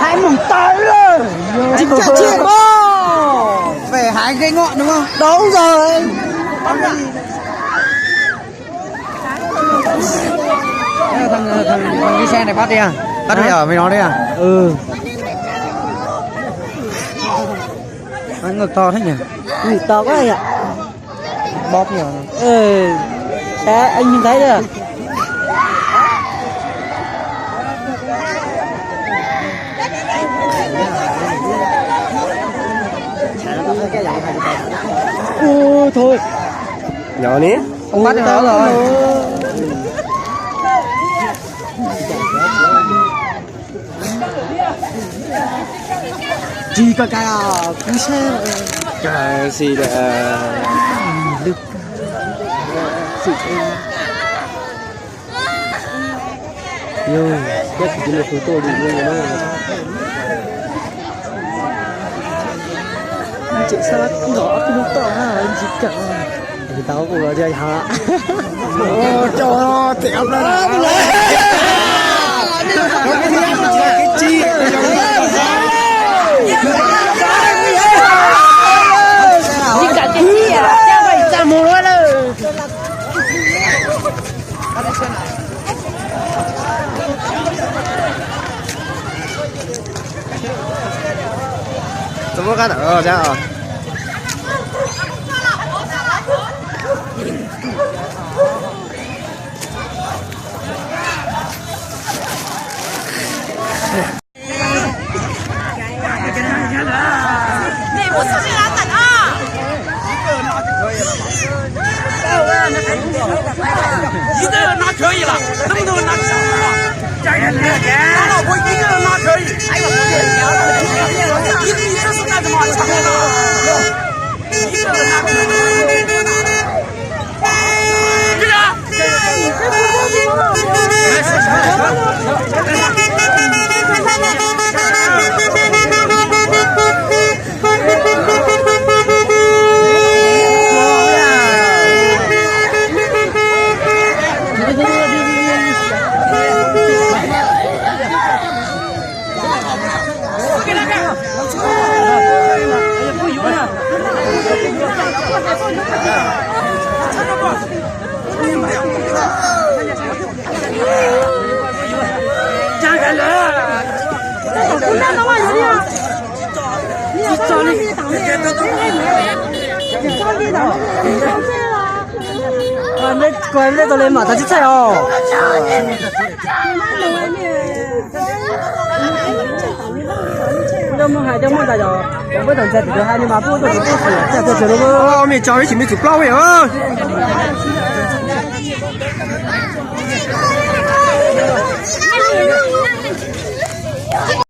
Hais mus tawm lawm. Tsis cam tsiaj mog. Về hái cái ngọn đúng không? Đúng rồi. Thằng, thằng, thằng đi xe này bắt đi à? Bắt đi ở với nó đi à? Ừ. Nó ngược to thế nhỉ? Ngược to quá vậy. Bóp nhỉ? Ừ. Đấy, anh nhìn thấy chưa? Ui, thôi. Nhỏ ní. Không bắt được nó rồi. Tsis koj cai os, kuv sab. Cai si lawm. Yog, koj tsis mus tus tuaj li no. Tseem sab los ob tug lub toj na, tsis kam. Tau kuv los yog yog. Coj no tias tsis kam tiag tiag, txaj mus lawm. Txog muab qab tawm os. Koj nej tau li mam tau tsis txhais os. Coj muaj hais coj muaj tas yog peb tau ntxhais tus hais ni mas pub tuaj tus pub xwm txaj txhua txhua lub. Me tso ib tsis me txwm plaub os.